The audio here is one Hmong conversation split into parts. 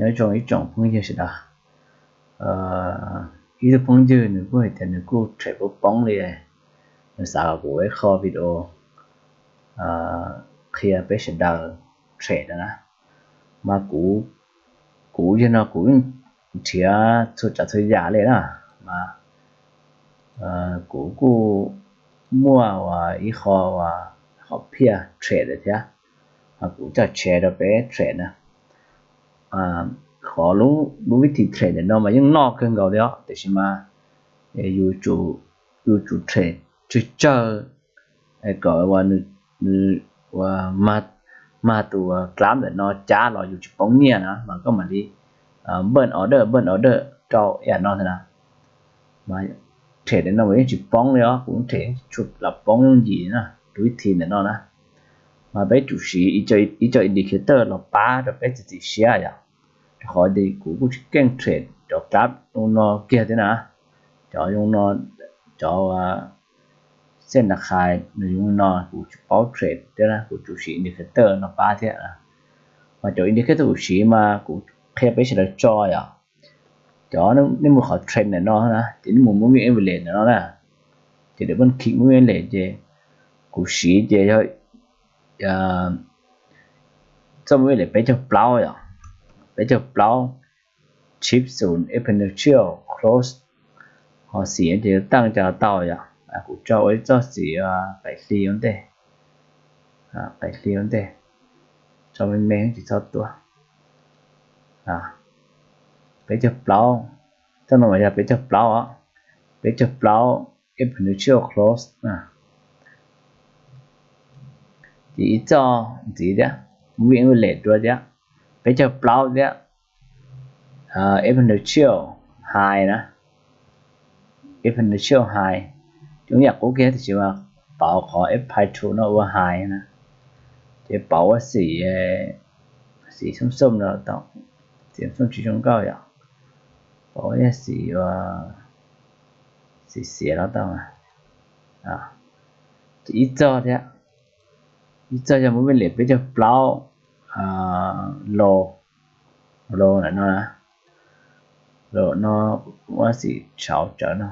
Nyob zoo ib tsoom phooj ywg sawv daws. Ib tug phooj ywg nws kuj hais tias nws kuj trade poob poob li, nws xav kom kuv ua ib qho video qhia peb sawv daws trade na. Mas kuv, kuv yog no kuv yeej nrhiav txhua tsav txhua yam li na, mas kuv kuj muaj ua ib qho, qhov phiaj trade thiab, kuv coj share rau peb trade na. Qhov lub vib thim trade ntawm no mas yeej noj kawg nkaus li os, tiam sis mas yus tsum trade tsawg tsawg kom nws ua mag tus class ntawm no cab los yus tsis poob nyiaj na, mas koj mam li burn order, burn order rau ib yam no xwb na. Mas trade ntawm no mas yeej tsis poob li os, kuv trade tsis tshua los poob yooj yim na, tus vib thim ntawm no na. Mas peb tsum siv ib co indicator los pab rau peb txiav txim siab yom. Rau qhov tias kuv kuj tsis keej trade cov class zoo no kiag thiab na. Cov zoo no, cov xej nas khais nws zoo no kuv tsis paub trade thiab na, kuv tsum siv indicator no pab thiab. Mas cov indicator kuv siv mas kuv qhia peb sawv daws tso yom. Cov nej mus qhov trend ntawm no na, ces nej mus moving average ntawm no na, ces double click moving average ces kuv siv ces yog txoj moving average peb caug plaub yom, peb caug plaub, chip xoom, exponential close, ho xim ces yuav taj cas tau yom. Kuv tso ua ib txoj xim qam hli ua ntej, qam hli ua ntej, tso me me tsis txhob tuaj. Peb caug plaub, txoj no mas yog peb caug plaub os, peb caug plaub, exponential close na. Ces ib txoj ntxiv thiab, moving average dua thiab, peb caug plaub thiab, exponential high na, exponential high, coob yam qub kiag tiam sis mas pauv qhov F five two no ua high na, ces pauv ua xim, xim xoom xoom no tau, xim xoom tsis zoo nkauj yom, pauv ua xim, xim xiav no tau. Ces ib txoj thiab, ib txoj yog moving average peb caug plaub, low, low ntawm no na, low no, ua xim tshauv tsawv no.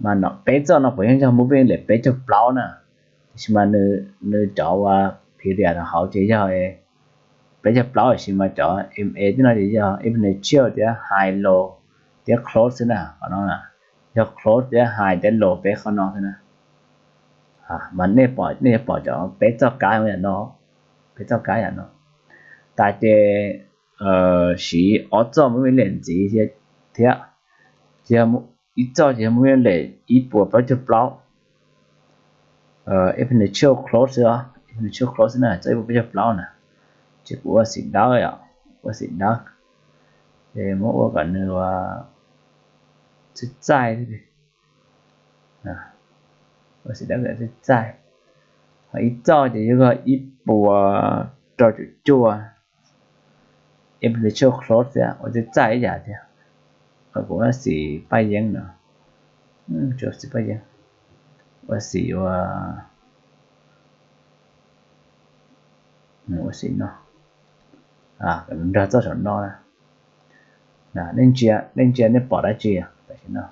Mas peb txoj no puav leej yog moving average peb caug plaub na, tiam sis mas nws cov ua period hauv ces yog peb caug plaub, tiam sis mas cov M A tib no ces yog exponential thiab high low thiab close xwb na, qhov no na, yog close thiab high thiab low peb qhov no xwb na. Mas nej yuav pom cov peb txoj kab yam no, peb txoj kab yam no. Tas ces siv ob txoj moving average ntxiv thiab, ib txoj ces yog moving average ib puas plaub caug plaub, exponential close xwb os, exponential close xwb na, txoj ib puas plaub caug plaub na. Ces kuv ua xim dawb yom, ua xim dawb, ces muab ua kom nws ua txaij txaij, ua xim dawb kom txaij txaij. Ho ib txoj ces yog ib puas rau caum cuaj, exponential close thiab, ua txaij txaij ib yam thiab. Ho kuv ua xim paj yeeb no, tsis ua xim paj yeeb, ua xim ua, ua xim no, nrog txoj saum no na. Nej ntsia, nej ntsia nej pom dab tsi tam sim no?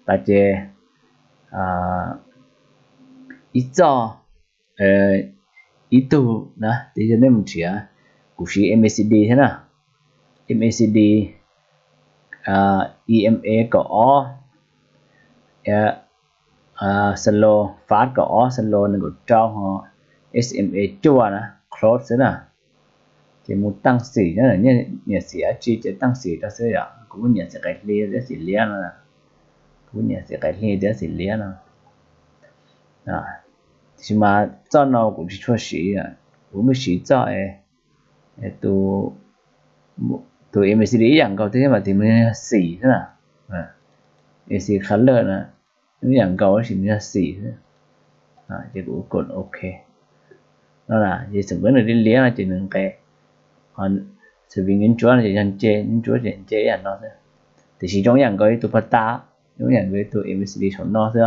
Tas ces ib txoj, ib tug na, ces yog nej mus nrhiav, kuv siv M A C D thiab na, M A C D, E M A kaum ob, slow fast kaum ob, slow nees nkaum rau, ho S M A cuaj na, close xwb na. Ces mus taaj xim, nyiam xim dab tsi ces taaj xim rau xwb yom. Kuv kuj nyiam xim qam hli thiab xim liab no, kuv kuj nyiam xim qam hli thiab xim liab no. Tiam sis mas txoj no kuv tsis tshua siv, kuv kuj siv txoj tus M A C D ib yam nkaus thiab mas tias nws yog xim xwb na, M A C D color na, ib yam nkaus tab sis nws yog xim xwb. Ces kuv kod ok no na, ces xwm peb nws liab liab no ces nws nqes, xwm vim nws ntsuab no ces yog nce, nws ntsuab ces nce ib yam no xwb. Tiam sis zoo ib yam nkaus li tus pas tas, zoo ib yam nkaus li tus M A C D saum no xwb,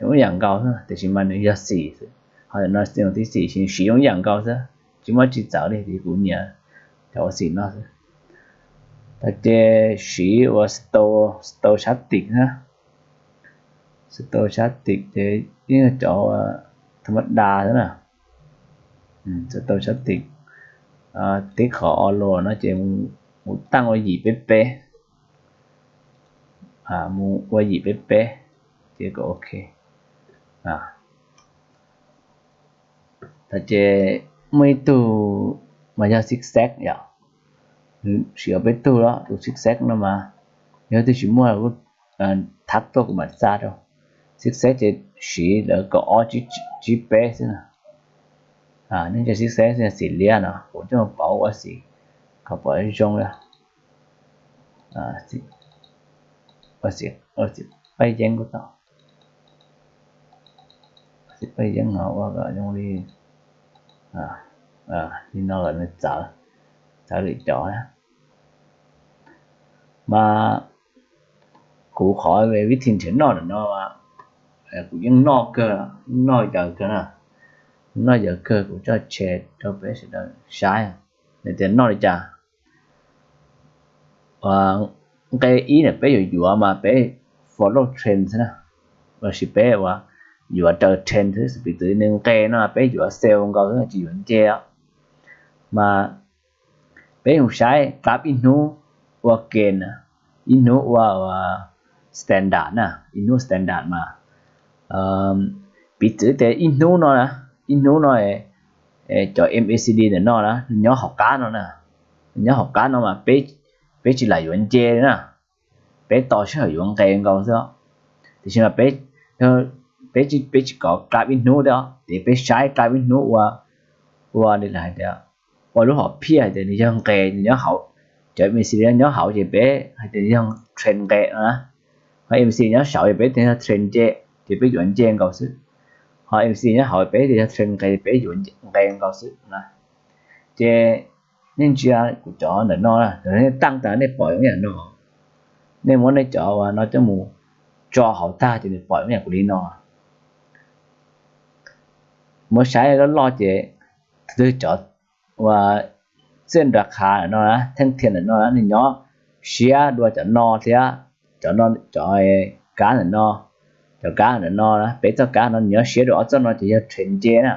zoo ib yam nkaus xwb tiam sis mas nws yog xim xwb. Ho no tib xim ces siv zoo ib yam nkaus xwb. tsis muaj tsis txawv li, kuv nyiam cov ua xim no xwb. Tag ces siv ua stow, stow sab tim na, stow sab tim ces yeej yog cov tha ma da xwb na. Stow sab tim, tib qhov o los no ces mus taaj ua yim peb peb, mus ua yim peb peb, ces kom ok. Tag ces muaj ib tug mas yog zigzag yom, siv ua peb tug los tus zigzag no mas yog twg tsis muaj thab tuaj kuv mam xa rau. Zigzag ces siv lawv kaum ob tsib peb xwb na. Nej ntsia zigzag xim liab no kuv coj pauv ua xim kom pom zoo li, ua xim paj yeeb kuj tau, xim paj yeeb no ua kom zoo li, li no kom nws txawv, txawv lwm cov. Mas kuv qhov vib thi nrhiav noj ntawm no, kuv yeej noj kawg, noj yaws kawg na, noj yaws kawg. Kuv coj share rau peb sawv daws saib, nws tias noj li cas. Nqe ib na peb yuav yuav mas peb follow trend xwb na, lossis peb ua yuav raws trend xwb. Piv txwv nws nqe no peb yuav sell nkaus xwb tsis yuav nce. Mas peb mus saib graph ib hnub ua ke na, ib hnub ua standard na, ib hnub standard mas piv txwv tias ib hnub no na, ib hnub no cov M A C D ntawm no na nws nyob hauv qab no na, nws nyob hauv qab no mas peb tsis lam yuav nce na, peb tos sij hawm yuav nqe nkaus xwb. Tiam sis mas peb, peb tsis kov graph ib hnub thiab, ces peb saib graph ib hnub ua, ua li lawv hais tias ua lub hom phiaj hais tias nws yog nqe, nws nyob hauv, cov M A C D nyob hauv ces peb hais tias yog trend nqe na, ho M A C D nyob saud ces peb tias yog trend nce, ces peb yuav nce nkaus xwb. Ho M A C D nyob hauv peb tias yog trend nqe, peb yuav nqe nkaus xwb na. Ces nej ntsia kuv cov ntawm no, nej taaj tas nej pom zoo yam no, nej muab nej cov uas no coj mus tso hauv tag ces nws pom zoo yam kuv li no. Muab saib loj loj ces tus twg cov uas txiaj nra qha ntawm no na, theej thiam ntawm no na nws nyob siab dua cov no thiab, cov no, cov kab ntawm no, cov kab ntawm no na, peb txoj kab no nws nyob siab dua ob txoj no ces yog trend nce na.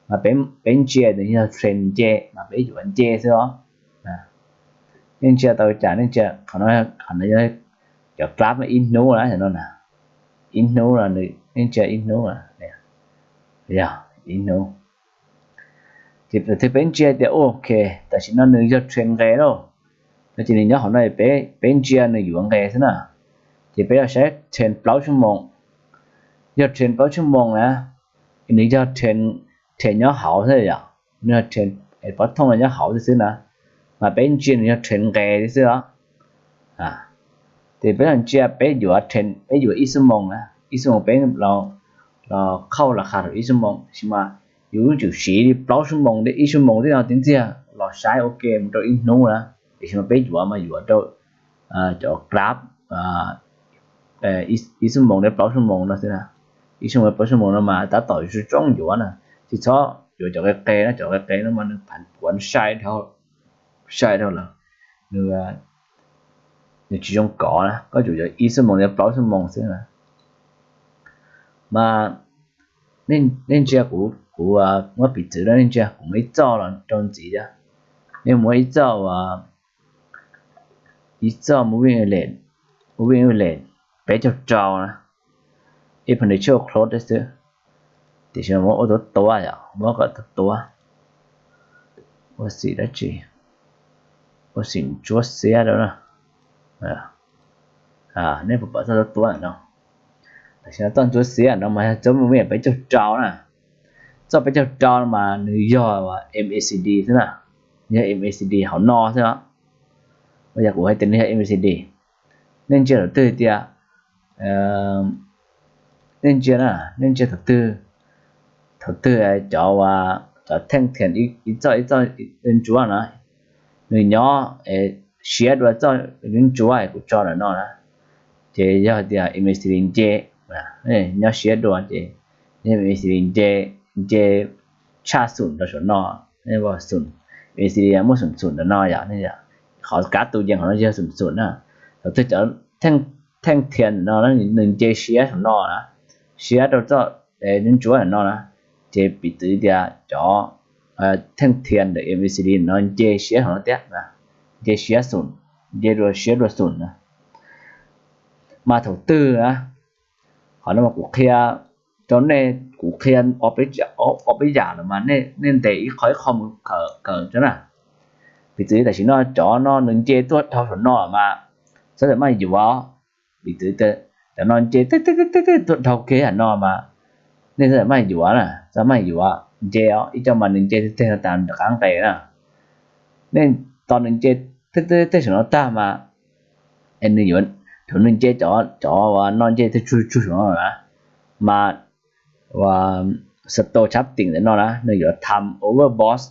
Mas peb ntsia nws yog trend nce mas peb yuav nce xwb os. Nej ntsia tau cas, nej ntsia qhov no, qhov no yog cov graph ib hnub na, no na, ib hnub no, nej ntsia ib hnub, yog ib hnub. Ces tus twg peb ntsia tias ok, tam sim no nws yog trend nqe lauj, no ces nws nyob hauv no, peb ntsia nws yuav nqe xwb na. Ces peb los saib trend plaub xuab moos, yog trend plaub xuab moos na, nws yog trend, trend nyob hauv xwb yom, nws yog trend, pob thooj no nyob hauv xwb xwb na, mas peb ntsia nws yog trend nqe xwb os. Ces peb los ntsia, peb yuav trend, peb yuav ib xuab moos na, ib xuab moos peb los qhauj los qha rau ib xuab moos, tiam sis mas yus tsum siv li plaub xuab moos, ib xuab moos tej no tib ntxiag los saib ua ke mus rau ib hnub na, tiam sis mas peb yuav mas yuav rau cov graph ib xuab moos thiab plaub xuab moos no xwb na. Ib xuab moos plaub xuab moos no mas tab tom zoo zoo yuav na, tsis txhob yuav cov qe qe na, cov qe qe no mas nws phav puav sai dhau, sai dhau lawm, nws, nws tsis zoo kov na, koj tsum yuav ib xuab moos thiab plaub xuab moos xwb na. Mas nej ntsia kuv, kuv muab piv txwv rau nej ntsia, kuv muab ib txoj los rau ntxiv thiab. Nej muab ib txoj, ib txoj moving average, moving average peb caug rau na, ib phav ntawd tsis ua close xwb, tiam sis mas muab ua tuab tuab yom, muab kom tuab tuab, ua xim dab tsi, ua xim ntsuab xiab rau na. Nej puas pom txoj tuab tuab no? Tam sim no txoj ntsuab xiab no mas yog txoj moving average peb caug rau na. Txoj peb caug rau no mas nws yog M A C D xwb na, yog M A C D hauv no xwb. Yog kuv hais tias nws yog M A C D, nej ntsia thaum twg tias, nej ntsia na, nej ntsia thaum twg, thaum twg cov, cov theej thiam ib txoj ib txoj ntsuab no nws nyob siab dua txoj ntsuab kuv tso ntawm no na, ces yog tias M A C D nce, nyob siab dua ces M A C D nce, nce tshaj xum rau saum no. xum, M A C D muaj xum xum ntawm no yom, qhov kav tus yees qhov no yog xum xum na. Thaum twg cov theej thias ntawm no nws nce siab saum no na, siab rau txoj ntsuab ntsuab ntawm no na, ces piv txwv tias cov theej thias ntawm M A C D no nce siab saum no thiab, nce siab xum, nce dua siab dua xum na. Mas thaum twg na, qhov no mas kuv qhia rau nej, kuv qhia ob peb yam los mas nej ntes ib qho ib qho mus kawm tso na. Piv txwv tam sim no cov no nws nce tuaj dhau saum no mas txhob txawm maj yuav. Piv txwv cov no nce tuaj dhau kiag no mas nej txhob txawm maj yuav na, txhob maj yuav nce os, ib co mas nws nce teg teg no tas rov qab nqes na. Nej tos nws nce teg teg saum no tag mas nws yuav, thaum nws nce cov, cov no nce teg tsug tsug saum no na, mas stop tshab tim ntawm no na nws yuav tham overbought,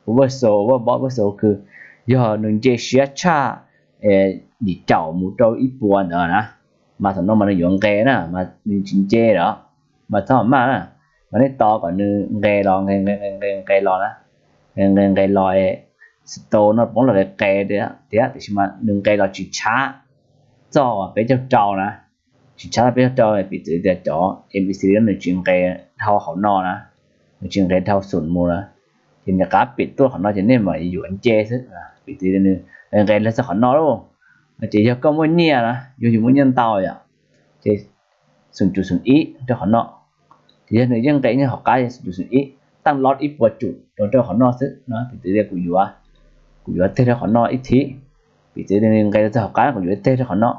oversold, overbought, oversold kws yog nws nce siab tshaj yim caum mus rau ib puas ntawd na, mas thaum no mas nws yuav nqes na, mas nws tsis nce lawm, mas txhob maj na, mas nej tos kom nws nqes los nqes nqes nqes los na, nqes nqes los, stop no poob los qes thiab, tiam sis mas nws nqes los tsis tshab txog peb caug rau na, tsis tshab txog peb caug rau, piv txwv tias cov M A C D nws tsis nqes dhau hauv no na, nws tsis nqes dhau xum mus na, ces nws rov qab pim tuaj qhov no ces nej mam yuav nce xwb. Piv txwv nws nqes los txog qhov no lauj, ces yog koj muaj nyiaj na, yog yus muaj nyiaj ntau yom, ces xum cum xum ib rau qhov no, ces yog nws yeej nqes nyob hauv qab xum cum xum ib, taj lob ib puas cum rau rau qhov no xwb no, piv txwv tias kuv yuav, kuv yuav teg rau qhov no ib thib, piv txwv tias nws nqes los txog hauv qab kuv yuav teg rau qhov no,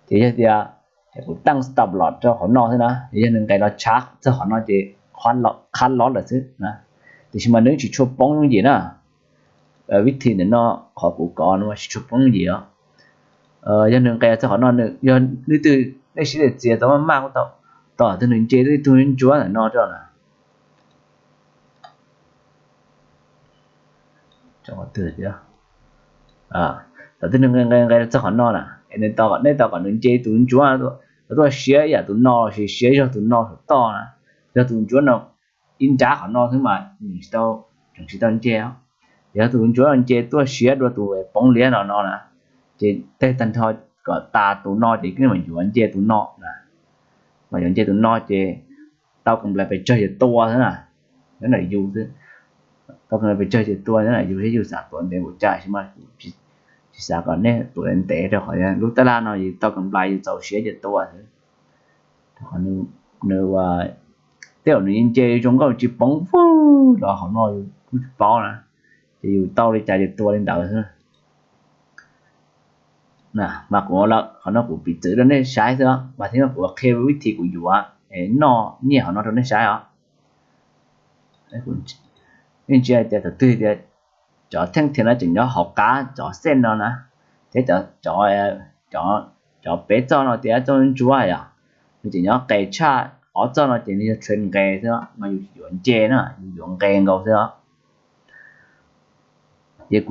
ces yog tias kuv taj stop loss rau qhov no xwb na, yog nws nqes los tshab txog qhov no ces qhab lob lawm xwb na. Tiam sis mas nws tsis tshua poob yooj yim na. Vib thim ntawm no qhov kuv kov no tsis tshua poob yooj yim os. Yog nws nqes txog qhov no, yog leej twg nej siab txias txias tau maj maj kuj tau, tos twg nws nce ib tug ntsuab ntawm no rau na. Thaum twg nws nqes nqes nqes txog qhov no na, es nws tos, nej tos kom nws nce tus ntsuab tuaj siab yam tus no los sis siab zog tus no saum toj na, yog tus ntsuab no ib nrab qhov no xwb mas nws tseem tsis tau nce. Yog tus ntsuab no nce tuaj siab dua tus poob liab no no na, ces teg tag nrho kom tas tus no ces nej mam yuav nce tus no na, mam yuav nce tus no ces tau kam nplais pes tsawg ces tua xwb na, nyob ntawm yus xwb. Tau kam nplais pes tsawg ces tua, nyob ntawm yus thiab yus xav tuav ntev npaum cas, tab sis mas tsis xav kom nej tuav ntev rau qhov lub tab laj no yus tau kam nplais yus txaus siab ces tua xwb. Nws, tej zaum nws nce zoo nkauj tsis poob vwj los hauv no yus kuj tsis paub na, ces yus tau li cas ces tua li ntawd xwb. Mas kuv, qhov no kuv piv txwv rau nej saib xwb, mas thiab kuv qhia vib thim kuv yuav noj nyiaj hauv no rau nej saib os. Nej ntsia tias thaum twg tias cov theej thias no tseem nyob hauv qab cov xej no na, thiab cov peb txoj no tias txoj ntsuab yom, nws tseem nyob qes tshaj ob txoj no ces nws yog trend nqes xwb, mas yus yuav nce na, yus yuav nqes nkaus xwb os. Ces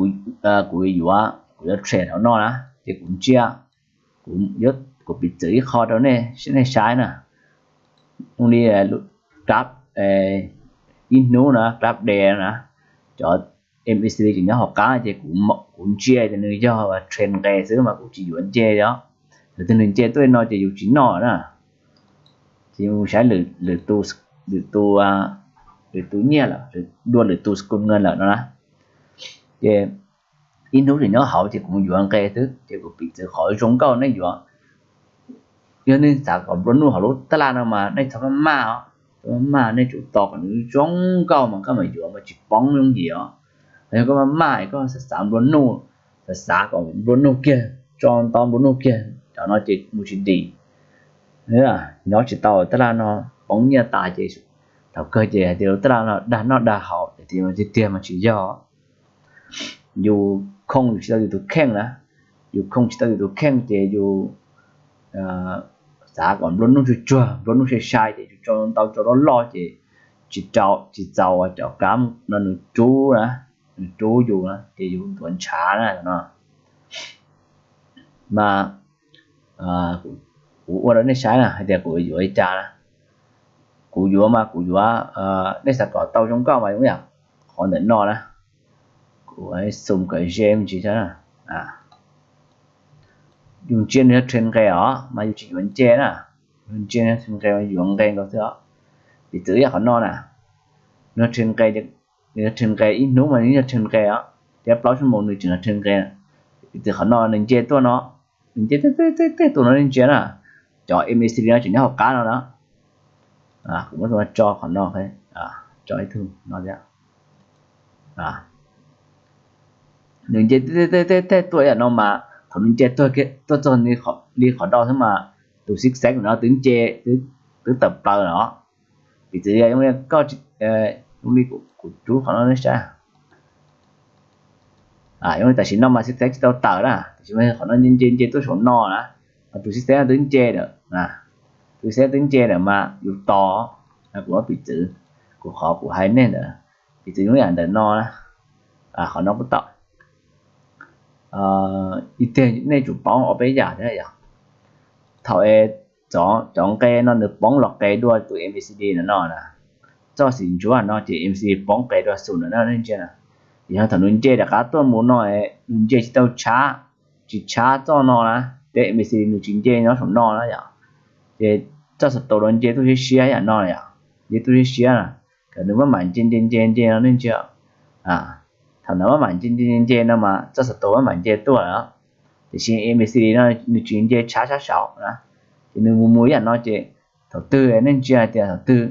kuv yuav, kuv yuav trade hauv no na, ces kuv ntsia, kuv piv txwv ib qho rau nej saib na. Li graph, ib hnub na, graph day na, cov M A C D tseem nyob hauv qab ces kuv ntsia ces nws yog trend nqes xwb mas kuv tsis yuav nce os. Thaum twg nws nce tuaj li no ces yus tsis noj na, ces yus saib lwm tus, lwm tus nyiaj lawm, dua lwm tus skuj nqes lawm no na. Ces ib hnub tseem nyob hauv ces kuv mus yuav nqes xwb, ces kuv piv txwv qhov zoo nkauj nej yuav. Yog nej xav kom nplua nuj hauv lub tab laj no mas nej txhob maj maj os, txhob maj maj, nej tsum tos kom nws zoo nkauj mas koj mam yuav mas tsis poob yooj yim os. Yog koj maj maj es koj xav xav nplua nuj, xav xav kom nplua nuj kiag, tso ntau nplua nuj kiag, cov no ces mus tsis dim, nyob tsis tau tab laj no, poob nyiaj tas ces thaum kawg ces hais tias tab laj no dag noj dag haus tiag tiag mas tsis yog. Yus khoo yus tsis tau yus tus kheej na, yus khoo tsis tau yus tus kheej ces yus xav kom nplua nuj tsuag tsuag, nplua nuj sai sai ces yus tso ntau tso loj loj ces tsis rau, tsis txaus cov kab no nws rub na, nws rub yus na ces yus tuav ntshav na no. Mas kuv ua rau nej saib na hais tias kuv yuav li cas na. Kuv yuav mas kuv yuav, nej xav kom tau zoo nkauj mas zoo yam, qhov ntawm no na, kuv xum kom ze me ntsis thiab. Yus ntsia nws yog trend nqes os mas yus tsis yuav nce na. Yus ntsia nws yog trend nqes mas yus yuav nqes nkaus xwb os. Piv txwv yog qhov no na, nws yog trend nqes, nws yog trend nqes ib hnub mas nws yog trend nqes os, thiab plaub xuab moos nws tseem yog trend nqes. Piv txwv qhov no nws nce tuaj no, nws nce tej tej tej tuaj no nej ntsia na, cov MACD no tseem nyob hauv qab no na. Kuv muab tso qhov no, tso ib tug no thiab. Nws nce tej tej tej tuaj ib yam no mas thaum nws nce tuaj txog li qhov do xwb mas tus zig zag no twb nce, twb tawm plaws lawm. Piv txwv yog zoo li koj, zoo li kuv rub qhov no nej saib, zoo li tam sim no mas zig zag tsis tau tawm na, tam sim no qhov no nce nce nce tuaj saum no na, mas tus zig zag no twb nce lawm, tus zig zag twb nce lawm mas yus tos. Kuv muab piv txwv, kuv qhov kuv hais nej ntawd, piv txwv zoo yam ntawm no na, qhov no kuj tau. Ib tiag nej tsum paub ob peb yam thiab yom. Thaum es cov nqe no nws poob los qes dua tus MACD no no na, txoj xim ntsuav no ces MACD poob qes dua xum ntawm no nej ntsia na. Yog thaum nws nce rov qab tuaj mus no, nws nce tsis tau tshab, tsis tshab txoj no na, peb MACD nws tsis nce nyob saum no na yom, ces txoj xav tau los nce tuaj siab siab yam no yom, nce tuaj siab siab na, kom nws maj mam nce nce nce nce no nej ntsia. Thaum ntawd maj mam nce nce nce nce no mas txoj xav tau maj mam nce tuaj lawm, tiam sis MACD no nws tsis nce tshab sab saud na, ces nws mus mus yam no ces thaum twg nej ntsia hais tias thaum twg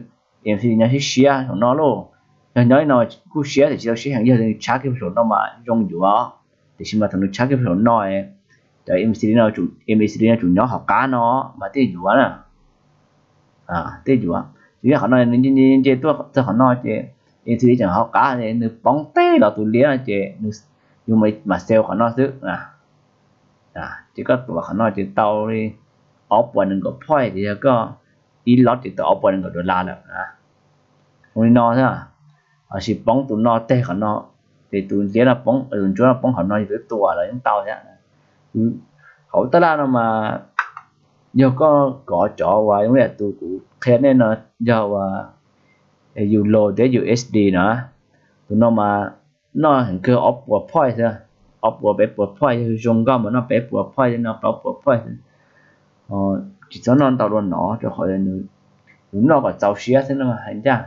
MACD nyob siab siab saum no lauj, yog nyob li no kuj siab tiam sis tsis tau siab heev, yog nws tshab kiag saum no mas zoo yuav, tiam sis mas thaum nws tshab kiag saum no, cov MACD no, MACD no tsum nyob hauv qab no mas thiaj yuav na, thiaj yuav. Ces yog qhov no nws nce nce tuaj txog qhov no ces MACD tseem hauv qab, nws poob teg los tus liab no ces yus mam sell qhov no xwb. Ces koj tuav qhov no ces tau li ob puas nees nkaum point, ces yog koj ib lot ces tau ob puas nees nkaum dollar lawm. Zoo li no xwb, los sis poob tus no teg qhov no, ces tus liab no poob, tus ntsuab no poob qhov no yus twb tua los yeej tau thiab. Hauv tab laj no mas yog koj kov cov uas zoo li tus kuv qhia nej no, yog uas Euro thiab U S D no, tus no mas noj heev kawg ob puas point xwb, ob puas peb puas point, yog zoo nkauj mas noj peb puas point, noj plaub puas point xwb. Tsis txhob noj ntau dua no rau qhov nws noj kom txaus siab xwb no hais ncaj.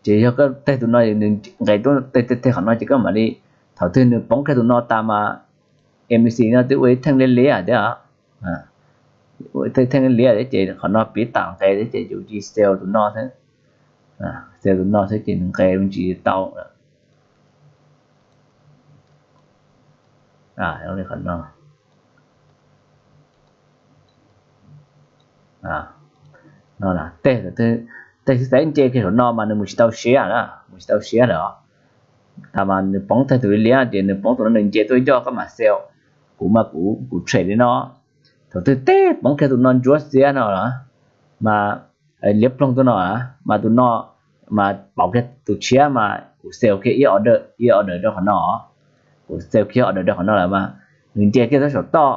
Ces yog koj teg tus no, nws nqes tuaj teg teg teg qhov no ces koj mam li, thaum twg nws poob kiag tus no tas mas MACD no twb ua ib theej liab liab thiab, ua ib theej liab liab thiab ces qhov no pib tam nqes thiab ces yus cia li sell tus no xwb, sell tus no xwb ces nws nqes me ntsis tau. Qhov no no, tej xwb xaiv nce kiag saum no mas nws mus tsis tau siab na, mus tsis tau siab lawm. Tas mas nws poob teg tus liab liab ces nws poob tus no nws nce tuaj ncoj koj mam sell. Kuv mas kuv kuv trade li no, thaum twg tej poob kiag tus no ntsuab xiab no los mas liab ploog tuaj no, mas tus no mas pauv kiag tus tshiab mas kuv sell kiag ib order, ib order rau qhov no, kuv sell kiag order rau qhov no lawm mas nws nce kiag txog saum toj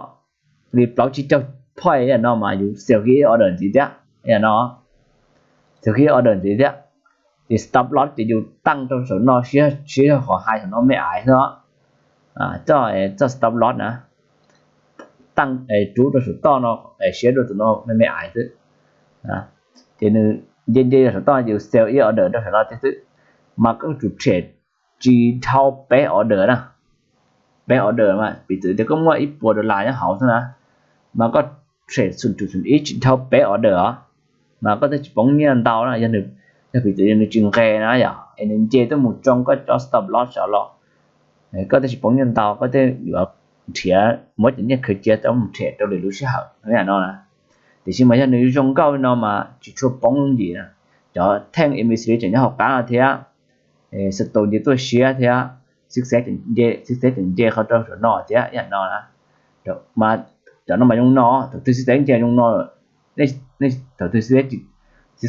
li plaub tsib caug point yam no mas yus sell kiag ib order ntxiv thiab, yam no sell kiag ib order ntxiv thiab. Ces stop loss ces yus tag rau saum no siab, siab yog qhov hais saum no me aiv xwb. Txoj, txoj stop loss na, tag rub rau saum toj no, siab dua tus no me me aiv xwb. Ces nws nce nce rau saum toj yus sell ib order rau saum no thiab xwb, mas koj tsum trade tsis dhau peb order na. Peb order mas piv txwv tias koj muaj ib puas dollar nyob hauv xwb na, mas koj trade xum tsum xum ib tsis dhau peb order os, mas koj thiaj tsis poob nyiaj ntau na. Yog piv txwv nws tsis nqes na yom, es nws nce tuaj mus tsoo koj cov stop loss saud los, koj thiaj tsis poob nyiaj ntau, koj thiaj yuav nrhiav muab cov nyiaj khaws cia tau mus trade rau lwm lub sij hawm no na. Tiam sis mas yog nws zoo nkauj li no mas tsis tshua poob yooj yim na. Cov theej MACD tseem nyob hauv qab no thiab, xav tau nce tuaj siab thiab, xib xeb tseem nce qhov rau saum no thiab yam no na. Mas cov no mas zoo no, thaum twg xib xeb nce zoo no, thaum twg xib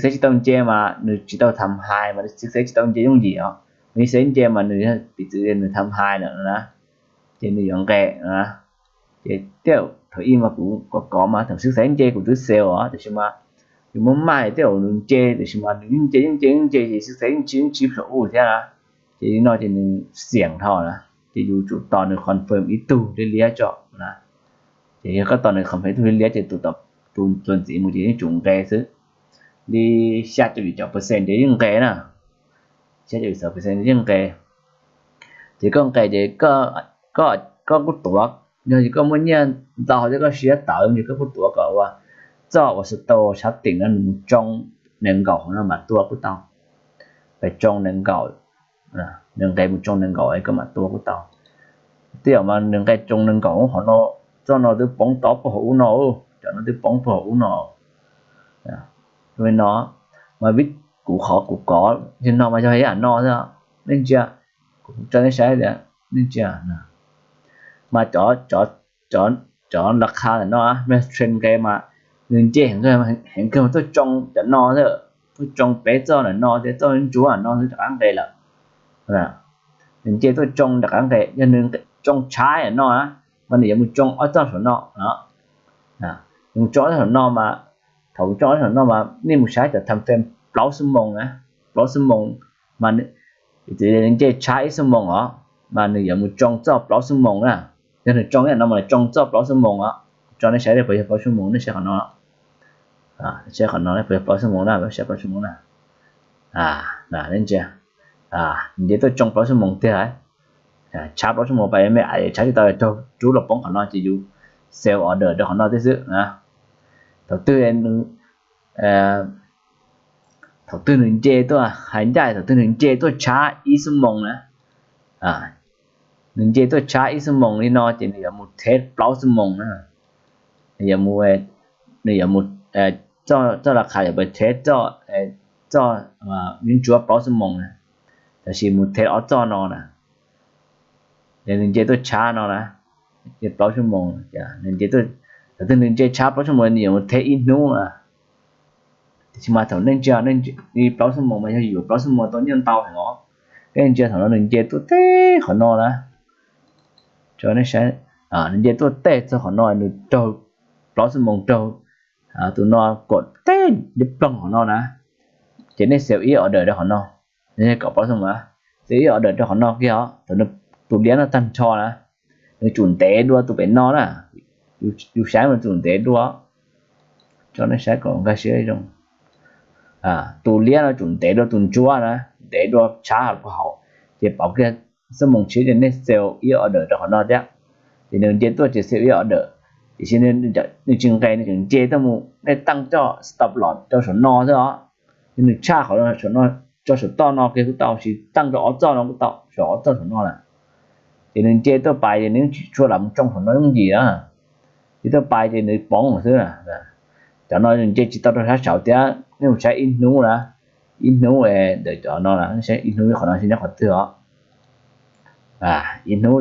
xeb tsis tau nce mas nws tsis tau tham hais, mas xib xeb tsis tau nce yooj yim os. Nws xib xeb nce mas nws piv txwv nws tham hais lawm na, ces nws yuav nqes. Ces tiaj thaum ib mas kuv kov kov mas thaum xib xeb nce kuv twb sell os, tiam sis mas Yus muab maj tej zaum nws nce, tiam sis mas nws yeej nce yeej nce yeej nce ces xwb yeej tsis yeej tsis plhom u thiab na. Ces li no ces nws xiam dhau na. Ces yus tsum tos nws confirm ib tug liab liab tso na. Ces yog koj tos nws confirm ib tug liab liab ces tus txuas ntxiv mus ces yeej tsum nqe xwb. Li xya caum yim caum percent ces yeej nqe na. Xya caum yim caum percent yeej nqe. Ces koj nqe ces koj kuj tuav, yog koj muaj nyiaj ntau thiab koj siab tawv ces koj kuj tuav kom ua txoj uas stow sab tim no nws mus tsoo nees nkaum no mas tua kuj tau. Pes tsoo nees nkaum, nws nqe mus tsoo nees nkaum koj mam tua kuj tau. Tej zaum mas nws nqe tsoo nees nkaum qhov no, txoj no twb poob tod puag hauv ub no, cov no twb poob puag hauv ub no. Li no mas vim kuv qhov kuv kov yog no mas yog ib yam no xwb, nej ntsia, kuv tso nej saib tias nej ntsia mas cov, cov laj qha ntawm no, trend nqe mas nws nce heev kawg tuaj tsoo cov no xwb, tuaj tsoo peb txoj ntawm no thiab txoj ntsuab ntawm no xwb rov qab nqe lawm. Nws nce tuaj tsoo rov qab nqe, yog nws tsoo tshaib ntawm no mas nws yuav mus tsoo ob txoj saum no. Nws mus tsoo ob txoj saum no mas, thaum mus tsoo ob txoj saum no mas nej mus saib cov time frame plaub xuab moos na, plaub xuab moos mas nws nce tshaib ib xuab moos os, mas nws yuav mus tsoo txoj plaub xuab moos na. Yog nws tsoo ib yam no mas nws tsoo txoj plaub xuab moos os. Tso nej saib puas yog plaub xuab moos, nej saib qhov no, saib qhov no puas yog plaub xuab moos na, saib plaub xuab moos na. Nws nce tuaj tsoo plaub xuab moos tiag, tshaib plaub xuab moos pas me a, tshaib tsis tau raug rub los poob qhov no ces yus sell order rau qhov no thiab xwb. Thaum twg, thaum twg nws nce tuaj, hais ncaj thaum twg nws nce tuaj tshaib ib xuab moos na, nws nce tuaj tshaib ib xuab moos li no ces nws yuav mus test plaub xuab moos na. Nws yuav mus, nws yuav mus, txoj laj qha yuav mus test txoj, txoj ntsuab plaub xuab moos na, tab sis mus test ob txoj no na. Yog nws nce tuaj tshaib no na, nce plaub xuab moos, nws nce, thaum twg nws nce tshaib plaub xuab moos nws yuav mus test ib hnub na. Tiam sis mas thaum nej ntsia, plaub xuab moos mas yog yuav plaub xuab moos tau nyiaj ntau heev os. Nej ntsia thaum no nws nce tuaj teb qhov no na, nws nce tuaj teb txog qhov no nws raug plaub xuab moos raug tus no kom teb nyob ploog qhov no na, ces nej sell ib order rau qhov no, kom plaub xuab moos, sell ib order rau qhov no kiag os. Thaum nws tus liab no tag nrho na, nws tsum ntev dua tus pem no na, yus saib mas tsum ntev dua, tso nej saib kom nkag siab zoo. Tus liab no tsum ntev dua tus ntsuab na, ntev dua tshaib puag hauv, ces pauv kiag xuab moos tshiab ces nej sell ib order rau qhov no thiab. Ces nws nce tuaj ces sell ib order, tiam sis nws tsis nqes, nws tseem nce tuaj mus, nej taaj coj stop loss rau saum no xwb os. Ces nws tshaj qhov saum no, tso saum toj no kiag kuj tau, sis taaj rau ob txoj no kuj tau, saum ob txoj saum no na. Ces nws nce tuaj pais ces nws tsis tshua lam mus tsoo saum no yooj yim na. Ces tuaj pais ces nws poob xwb na. Cov no nws nce tsis tau rau sab saud thiab, nej mus saib ib hnub na, ib hnub ntawm cov no, ib hnub qhov no nyob qhov twg os. Ib hnub,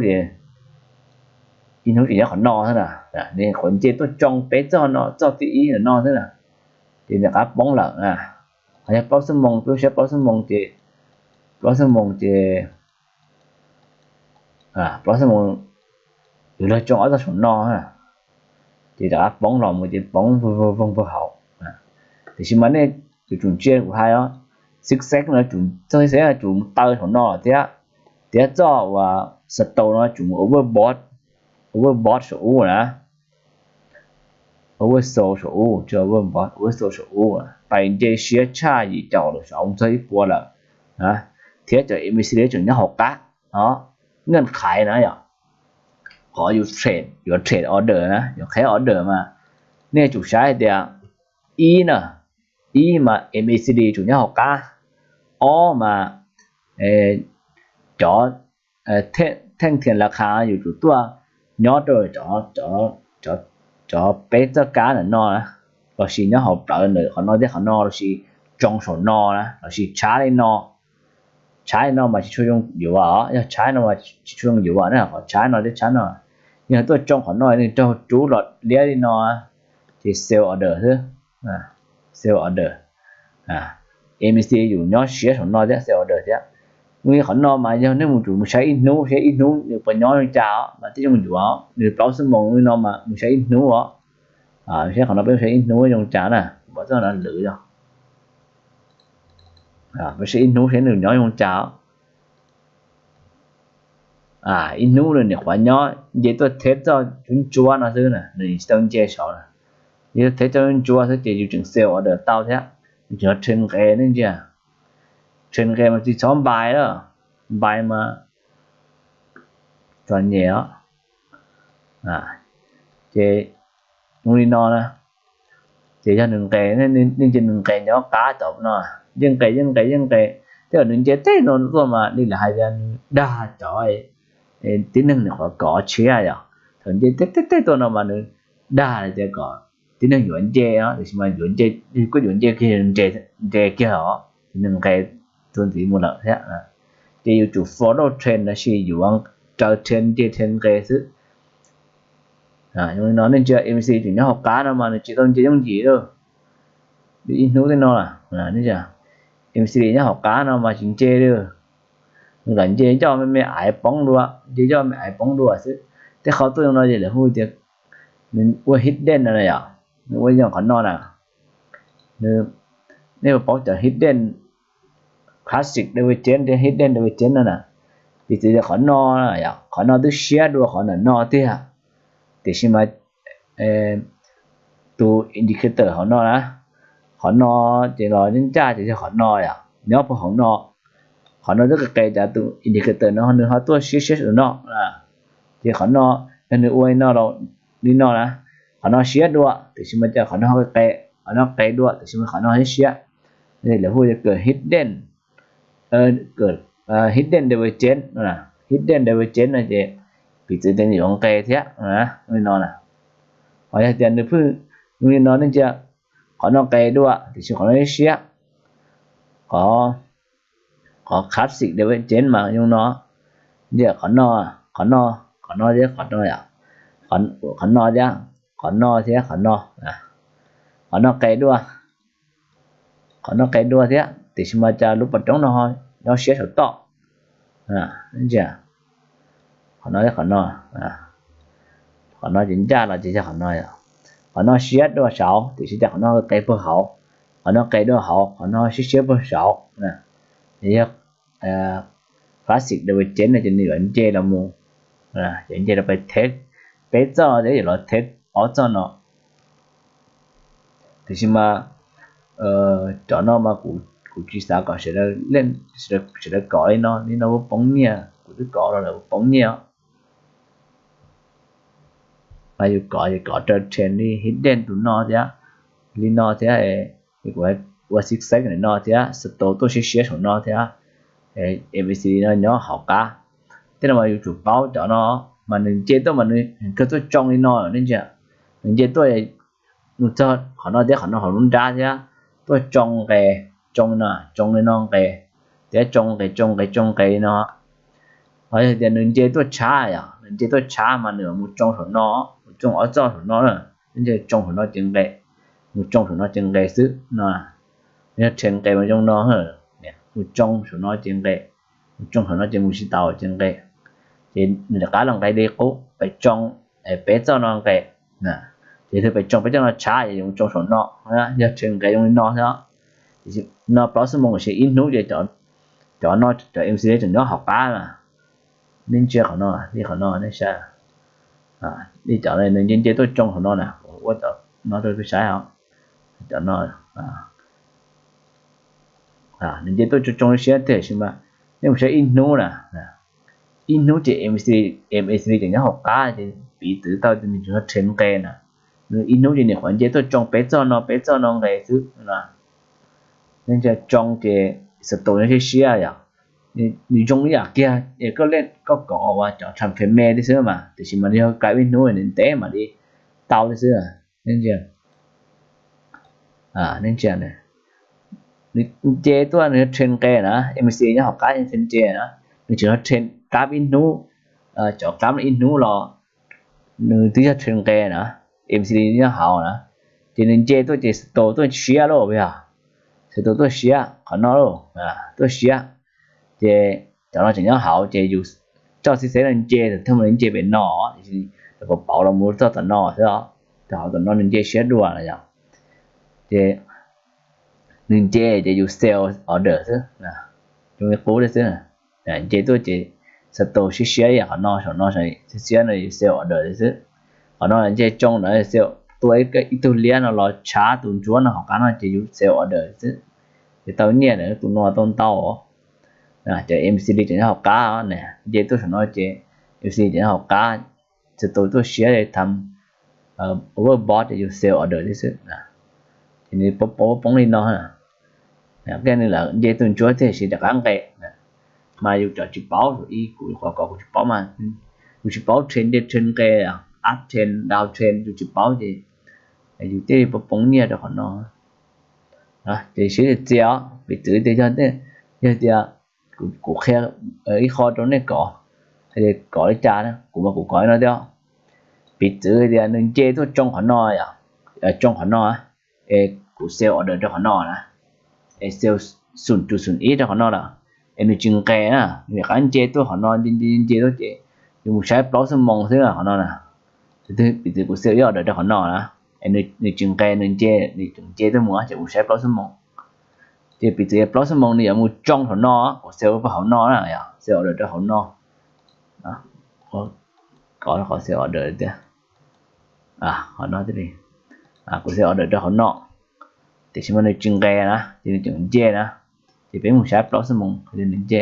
ib hnub ces nyob qhov no xwb na. Nws qhuav nce tuaj tsoo peb txoj no, txoj thib ib no xwb na, ces nws rov qab poob lawm na. Ho yog plaub xuab moos, peb saib plaub xuab moos ces, plaub xuab moos ces, plaub xuab moos yus luag tsoo ob txoj saum no, ces rov qab poob los mus ces poob voog voog voog puag hauv. Tiam sis mas nej yuav tsum ntsia kuv hais os, six sec no, txoj six sec no tsum mus taw saum no thiab, thiab txoj uas stop no tsum mus overbought, overbought saum ub na, oversold saum ub, tsis overbought, oversold saum ub, pais nce siab tshaj yim caum lawm, saum ub txog ib puas lawm, thiab cov MACD tseem nyob hauv qab. Nqaj qhaiv na yom, qhov yus trade, yuav trade order na, yuav qheb order mas nej tsum saib hais tias, ib na, ib mas MACD tsum nyob hauv qab, ob mas cov theej thias laj kha yus tsum tuaj nyob rau cov peb txoj kab ntawm no na, lossis nyob hauv plawv ntawm qhov no thiab qhov no, lossis tsoo saum no na, lossis tshaib li no. Tshaib li no mas tsis tshua zoo yuav os, yog tshaib no mas tsis tshua zoo yuav na, qhov tshaib no thiab tshaib no. Yog tuaj tsoo qhov no nws raug rub los liab li no, ces sell order xwb, sell order. MACD yus nyob siab saum no thiab, sell order thiab. Li qhov no mas yog nej mus tsum mus saib ib hnub, saib ib hnub nws puas nyob zoo cas os mas thiaj zoo yuav. Nws plaub xuab moos li no mas mus saib ib hnub os. Saib qhov no peb mus saib ib hnub zoo cas na. pom txoj no lwm yog, tab sis ib hnub seb nws nyob zoo cas. Ib hnub nws nim qhuav nyob nce tuaj teb txoj cuab ntsuab no xwb na, nws tsis tau nce saud na. Nce tuaj teb txoj cuab ntsuab xwb ces yus tseem sell order tau thiab, yus tseem yog trade nqe ne ntsia. Trade nqe mas tsis txhob npai lawm, npai mas txom nyem os. Ces zoo li no na, ces yog nws nqes, nej ntsia nws nqes nyob qab tom no, yeej nqes yeej nqes yeej nqes, tej zaum nws nce tej no tuaj mas li lawv hais tias nws dag cov tib neeg nim qhuav kov tshiab yom. Thaum nce tej tej tej tuaj no mas nws dag tias kom tib neeg yuav nce, tiam sis mas yuav nce, kuj yuav nce kiag, nce kiag os, ces nws nqes tuaj ntxiv mus lawm thiab. Ces yuav tsum follow trend los sis yuav raws trend nce trend nqes xwb. Zoo li no nej ntsia MACD tseem nyob hauv qab no mas nws tsis tau nce yooj yim lawm. Ib hnub tej no MACD nyob hauv qab no mas tsis nce li. Nws lam nce yoj me me aiv poob dua, nce yoj me aiv poob dua xwb. Tej qhov tuaj zoo no ces lawv hu tias nws ua hidden no na yom, nws ua zoo qhov no na. Nej puas paub cov hidden, classic divergence thiab hidden divergence no na? Piv txwv tias qhov no, qhov no twb siab dua qhov ntawm no tiag, tiam sis mas tus indicator hauv no na, qhov no ces los ncaj ncaj ces yog qhov no yom, nyob puag hauv no. Qhov no twb qis qis cas tus indicator no nws ho tuaj siab siab saum no. Ces qhov no yog nws ua li no, li no na, qhov no siab dua tiam sis mas cas qhov no ho qis, qhov no qis dua tiam sis mas qhov no siab siab. Lawv hu tias curve hidden, hidden divergence, hidden divergence no ces piv txwv tias nws yuav nqes thiab li no na. Ho yog tias nws pheej zoo li no nej ntsia, qhov no qis dua tiam sis qhov no siab siab. Qhov, qhov classic divergence mas zoo no, ntsia qhov no, qhov no, qhov no thiab qhov no yom, qhov no thiab, qhov no thiab qhov no, qhov no qis dua, qhov no qis dua thiab tiam sis mas cas lub pas roob no nyob siab saum toj. Ntsia, qhov no thiab qhov no, qhov no ces ncaj los ces yog qhov no, qhov no siab dua saud tiam sis cas qhov no qis puag hauv, qhov no qis dua hauv, qhov no siab siab puag saud. Yog classic divergence no ces nws yuav nce los mus, yuav nce los pais test peb txoj thiab yuav los test ob txoj no. Tiam sis mas cov no mas kuv tsis xav kom sawv daws kov li no, li no poob nyiaj, kuv twb kov los lawm poob nyiaj. Mas yus kov, yus kov raws trend li hidden tus no thiab, li no thiab, kuv ua zigzag li no thiab, stop tuaj siab siab saum no thiab, MACD no nyob hauv qab. Tej no mas yus tsum paub cov no, mas nws nce tuaj mas nws kawg tuaj tsoo li no nej ntsia. Nws nce tuaj mus txog qhov no thiab qhov no hauv lub nrab thiab, tuaj tsoo nqes, tsoo no, tsoo li no nqes, thiab tsoo nqes tsoo nqes tsoo nqes li no. Ho yog tias nws nce tuaj tshab yom, nws nce tuaj tshab mas nws mus tsoo saum no, mus tsoo ob txoj saum no, nws nce tsoo saum no ces nqes, mus tsoo saum no ces nqes xwb no. Yog trend nqes mas zoo no, mus tsoo saum no ces nqes, mus tsoo saum no ces mus tsis taus ces nqes. Ces nws rov qab los nqes li qub, pais tsoo peb txoj no nqes. Ces twb pais tsoo peb txoj no tshab ces mus tsoo saum no, yog trend nqes zoo li no xwb. No plaub xuab moos los sis ib hnub ces cov no cov MACD tseem nyob hauv qab na. Nej ntsia qhov no, li qhov no nej saib, li cov nws nce nce tuaj tsoo qhov no na, ua no rau peb saib os. Cov no nws nce tuaj tsoo tsoo siab tiam sis mas nej mus saib ib hnub na, ib hnub ces MACD tseem nyob hauv qab ces piv txwv tau tias nws tseem yog trend nqes na. Nws ib hnub ces nws qhuav nce tuaj tsoo peb txoj no peb txoj no nqes xwb. Nej ntsia tsoo ces stop nyob siab siab yom. Nws zoo ib yam kiag es koj, koj kov ua cov time frame tej xwb mas, tiam sis mas nws yog kab ib hnub nws ntev mam li tau tej xwb. Nej ntsia, nej ntsia, nws nce tuaj nws yog trend nqes na, MACD nyob hauv qab nce na, nws tseem yog trend kab ib hnub, cov kab ib hnub los nws twb yog trend nqes na, MACD nyob hauv na, ces nws nce tuaj ces stop tuaj siab lauj, yog stop tuaj siab qhov no lauj, tuaj siab. Ces cov no tseem nyob hauv ces yus coj xib xeb no nce, thawj mus nws nce pem no, tiam sis pauv los mus txog tom no xwb, txog hauv tom no nws nce siab dua na yom. Ces nws nce ces yus sell order xwb, zoo li qub thiab xwb. Nce tuaj ces xav tau siab siab ib yam qhov no, saum no siab siab no yus sell order xwb. Qhov no nce tsoo ntawd sell, tua ib tug liab no los tshav tus ntsuab no hauv qab no ces yus sell order xwb. Ces tau nyiaj ntawd tus no tau ntau. Ces M C D ces nyob hauv qab, nce tuaj saum no ces M C D ces nyob hauv qab, xav tau tuaj siab tham overbought ces yus sell order xwb. Ces nws poob poob poob li no. Koj nws lawv nce tus ntsuab tiam sis rov qab nqes, mas yus cov tsis paub, ib kuv qhov kom kuv tsis paub mas, kuv tsis paub trend nce trend nqes, up trend down trend yus tsis paub ces yus thiaj li poob poob nyiaj rau qhov no. Ces siab txias txias os, piv txwv tias yog, yog tias kuv qhia ib qho rau nej kov, kov li cas na, kuv mas kuv kov li no thiab. Piv txwv tias nws nce tuaj tsoo qhov no, tsoo qhov no, es kuv sell order rau qhov no na, es sell xoom cum xoom ib rau qhov no lawm, es nws tsis nqes na, nws rov qab nce tuaj qhov no, nce nce nce tuaj ces yus mus saib plaub xuab moos xwb qhov no na. Piv txwv kuv sell ib order rau qhov no na, es nws tsis nqes, nws nce, nws tseem nce tuaj mus ces kuv saib plaub xuab moos. Ces piv txwv plaub xuab moos nws yuav mus tsoo saum no, kuv sell rau hauv no na, sell order rau hauv no. Kov qhov sell order tiag, qhov no thiaj li, kuv sell order rau hauv no, tiam sis mas nws tsis nqes na, ces nws tseem nce na, ces peb mus saib plaub xuab moos nws nce.